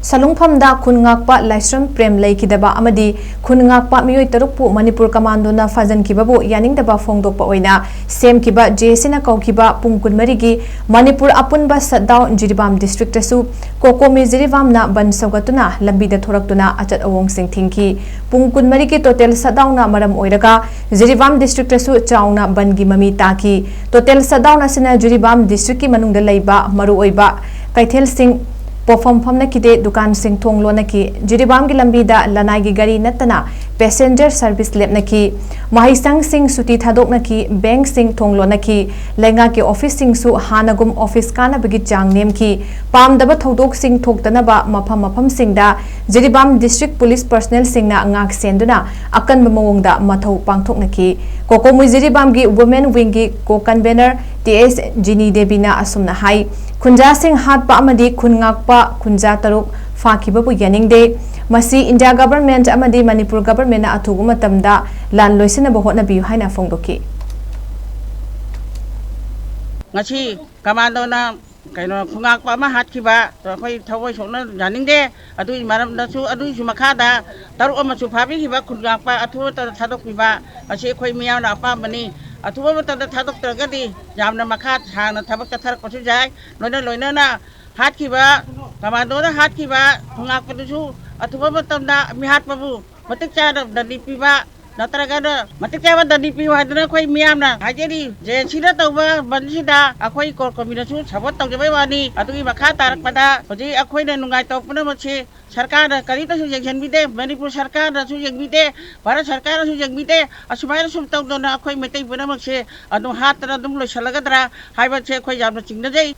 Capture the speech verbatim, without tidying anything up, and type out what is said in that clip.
ꯁꯂꯨꯡꯐꯝꯗ ꯈꯨꯟ ꯉꯥꯛꯄ ꯂꯥꯏꯁ꯭ꯔꯝ ꯄ꯭ꯔꯦꯝ ꯂꯩꯈꯤꯗꯕ ꯑꯃꯗꯤ ꯈꯨꯟ ꯉꯥꯛꯄ ꯃꯤꯑꯣꯏ ꯇꯔꯨꯛꯄꯨ ꯃꯅꯤꯄꯨꯔ ꯀꯃꯥꯟꯗꯣꯅ ꯐꯥꯖꯤꯟꯈꯤꯕꯕꯨ ꯌꯥꯅꯤꯡꯗꯕ ꯐꯣꯡꯗꯣꯛꯄ ꯑꯣꯏꯅ ꯁꯦꯝꯈꯤꯕ ꯖꯦ ꯑꯦ ꯁꯤꯅ ꯀꯧꯈꯤꯕ ꯄꯨꯡ ꯀꯨꯟꯃꯔꯤꯒꯤ ꯃꯅꯤꯄꯨꯔ ꯑꯄꯨꯟꯕ ꯁꯠꯗꯥꯎꯟ ꯖꯤꯔꯤꯕꯥꯝ ꯗꯤꯁꯇ꯭ꯔꯤꯛꯇꯁꯨ ꯀꯣꯀꯣꯃꯤ ꯖꯤꯔꯤꯕꯥꯝꯅ ꯕꯟ ꯁꯧꯒꯠꯇꯨꯅ ꯂꯝꯕꯤꯗ ꯊꯣꯔꯛꯇꯨꯅ ꯑꯆꯠ ꯑꯋꯣꯡꯁꯤꯡ ꯊꯤꯡꯈꯤ꯫ ꯄꯨꯡ ꯀꯨꯟꯃꯔꯤꯒꯤ ꯇꯣꯇꯦꯜ ꯁꯠꯗꯥꯎꯟꯅ ꯃꯔꯝ ꯑꯣꯏꯔꯒ ꯖꯤꯔꯤꯕꯥꯝ ꯗꯤꯁꯇ꯭ꯔꯤꯛꯇꯁꯨ ꯆꯥꯎꯅ ꯕꯟꯒꯤ ꯃꯃꯤ ꯇꯥꯈꯤ꯫ ꯇꯣꯇꯦꯜ ꯁꯠꯗꯥꯎꯟ ꯑꯁꯤꯅ ꯖꯤꯔꯤꯕꯥꯝ ꯗꯤꯁꯇ꯭ꯔꯤꯛꯀꯤ ꯃꯅꯨꯡꯗ ꯂꯩꯕ ꯃꯔꯨꯑꯣꯏꯕ ꯀꯩꯊꯦꯜꯁꯤꯡ, ꯄꯣꯠꯐꯝ ꯐꯝꯅꯈꯤꯗꯦ, ꯗꯨꯀꯥꯟꯁꯤꯡ ꯊꯣꯡ ꯂꯣꯟꯅꯈꯤ꯫ ꯖꯤꯔꯤꯕꯥꯝꯒꯤ ꯂꯝꯕꯤꯗ ꯂꯅꯥꯏꯒꯤ ꯒꯥꯔꯤ ꯅꯠꯇꯅ ꯄꯦꯁꯦꯟꯖꯔ ꯁꯔꯚꯤꯁ ꯂꯦꯞꯅꯈꯤ꯫ ꯃꯍꯩꯁꯪꯁꯤꯡ ꯁꯨꯇꯤ ꯊꯥꯗꯣꯛꯅꯈꯤ, ꯕꯦꯡꯛꯁꯤꯡ ꯊꯣꯡ ꯂꯣꯟꯅꯈꯤ, ꯂꯩꯉꯥꯛꯀꯤ ꯑꯣꯐꯤꯁꯁꯤꯡꯁꯨ ꯍꯥꯟꯅꯒꯨꯝ ꯑꯣꯐꯤꯁ ꯀꯥꯅꯕꯒꯤ ꯆꯥꯡ ꯅꯦꯝꯈꯤ꯫ ꯄꯥꯝꯗꯕ ꯊꯧꯗꯣꯛꯁꯤꯡ ꯊꯣꯛꯇꯅꯕ ꯃꯐꯝ ꯃꯐꯝꯁꯤꯡꯗ ꯖꯤꯔꯤꯕꯥꯝ ꯗꯤꯁꯇ꯭ꯔꯤꯛ ꯄꯨꯂꯤꯁ ꯄꯔꯁꯅꯦꯜꯁꯤꯡꯅ ꯉꯥꯛ ꯁꯦꯟꯗꯨꯅ ꯑꯀꯟꯕ ꯃꯑꯣꯡꯗ ꯃꯊꯧ ꯄꯥꯡꯊꯣꯛꯅꯈꯤ꯫ ꯀꯣꯀꯣꯃꯨꯏ ꯖꯤꯔꯤꯕꯥꯝꯒꯤ ꯋꯨꯃꯦꯟ ꯋꯤꯡꯒꯤ ꯀꯣ ꯀꯟꯚꯦꯅꯔ ꯇꯤ ꯑꯦꯁ ꯖꯤꯅꯤ ꯗꯦꯕꯤꯅ ꯑꯁꯨꯝꯅ ꯍꯥꯏ, ꯈꯨꯟꯖꯥꯁꯤꯡ ꯍꯥꯠꯄ ꯑꯃꯗꯤ ꯈꯨꯟ ꯉꯥꯛꯄ ꯈꯨꯟꯖꯥ ꯇꯔꯨꯛ ꯐꯥꯈꯤꯕꯕꯨ ꯌꯥꯅꯤꯡꯗꯦ꯫ ꯃꯁꯤ ꯏꯟꯗꯤꯌꯥ ꯒꯚꯔꯟꯃꯦꯟꯠ ꯑꯃꯗꯤ ꯃꯅꯤꯄꯨꯔ ꯒꯚꯔꯟꯃꯦꯟꯠꯅ ꯑꯊꯨꯕ ꯃꯇꯝꯗ ꯂꯥꯟ ꯂꯣꯏꯁꯤꯟꯅꯕ ꯍꯣꯠꯅꯕꯤꯌꯨ ꯍꯥꯏꯅ ꯐꯣꯡꯗꯣꯛꯈꯤ꯫ ꯉꯁꯤ ꯀꯃꯥꯟꯗꯣꯅ ꯀꯩꯅꯣ ꯈꯨꯟꯉꯥꯛꯄ ꯑꯃ ꯍꯥꯠꯈꯤꯕ ꯑꯩꯈꯣꯏ ꯊꯃꯣꯏ ꯁꯣꯛꯅ ꯌꯥꯅꯤꯡꯗꯦ꯫ ꯑꯗꯨꯒꯤ ꯃꯔꯝꯗꯁꯨ, ꯑꯗꯨꯒꯤꯁꯨ ꯃꯈꯥꯗ ꯇꯔꯨꯛ ꯑꯃꯁꯨ ꯐꯥꯕꯤꯈꯤꯕ ꯈꯨꯟꯉꯥꯛꯄ ꯑꯊꯨꯕ ꯃꯇꯝꯗ ꯊꯥꯗꯣꯛꯄꯤꯕ ꯑꯁꯤ ꯑꯩꯈꯣꯏ ꯃꯤꯌꯥꯝꯅ ꯑꯄꯥꯝꯕꯅꯤ꯫ ꯑꯊꯨꯕ ꯃꯇꯝꯗ ꯊꯥꯗꯣꯛꯇ꯭ꯔꯒꯗꯤ ꯌꯥꯝꯅ ꯃꯈꯥ ꯁꯥꯡꯅ ꯊꯕꯛ ꯆꯠꯊꯔꯛꯄꯁꯨ ꯌꯥꯏ꯫ ꯂꯣꯏꯅ ꯂꯣꯏꯅꯅ ꯍꯥꯠꯈꯤꯕ, ꯀꯃꯥꯟꯗꯣꯅ ꯍꯥꯠꯈꯤꯕ ꯈꯨꯟꯉꯥꯛꯄꯗꯨꯁꯨ ꯑꯊꯨꯕ ꯃꯇꯝꯗ ꯃꯤꯍꯥꯠꯄꯕꯨ ꯃꯇꯤꯛ ꯆꯥꯅ ꯗꯟꯗꯤ ꯄꯤꯕ, ꯅꯠꯇ꯭ꯔꯒꯅ ꯃꯇꯤꯛ ꯆꯥꯕ ꯗꯟꯗꯤ ꯄꯤꯌꯨ ꯍꯥꯏꯗꯅ ꯑꯩꯈꯣꯏ ꯃꯤꯌꯥꯝꯅ ꯍꯥꯏꯖꯔꯤ꯫ ꯖꯦ ꯑꯦꯟ ꯁꯤꯅ ꯇꯧꯕ ꯕꯟꯁꯤꯗ ꯑꯩꯈꯣꯏ ꯀꯣꯔ ꯀꯃꯤꯅꯁꯨ ꯁꯄꯣꯔꯠ ꯇꯧꯖꯕꯩ ꯋꯥꯅꯤ꯫ ꯑꯗꯨꯒꯤ ꯃꯈꯥ ꯇꯥꯔꯛꯄꯗ ꯍꯧꯖꯤꯛ ꯑꯩꯈꯣꯏꯅ ꯅꯨꯡꯉꯥꯏꯇꯕ ꯄꯨꯝꯅꯃꯛꯁꯤ ꯁꯔꯀꯥꯔꯅ ꯀꯔꯤꯝꯇꯁꯨ ꯌꯦꯡꯁꯤꯟꯕꯤꯗꯦ, ꯃꯅꯤꯄꯨꯔ ꯁꯔꯀꯥꯔꯅꯁꯨ ꯌꯦꯡꯕꯤꯗꯦ, ꯚꯥꯔꯠ ꯁꯔꯀꯥꯔꯅꯁꯨ ꯌꯦꯡꯕꯤꯗꯦ꯫ ꯑꯁꯨꯃꯥꯏꯅ ꯁꯨꯝ ꯇꯧꯗꯅ ꯑꯩꯈꯣꯏ ꯃꯩꯇꯩ ꯄꯨꯝꯅꯃꯛꯁꯦ ꯑꯗꯨꯝ ꯍꯥꯠꯇꯅ ꯑꯗꯨꯝ ꯂꯣꯏꯁꯤꯜꯂꯒꯗ꯭ꯔꯥ ꯍꯥꯏꯕꯁꯦ ꯑꯩꯈꯣꯏ ꯌꯥꯝꯅ ꯆꯤꯡꯅꯖꯩ꯫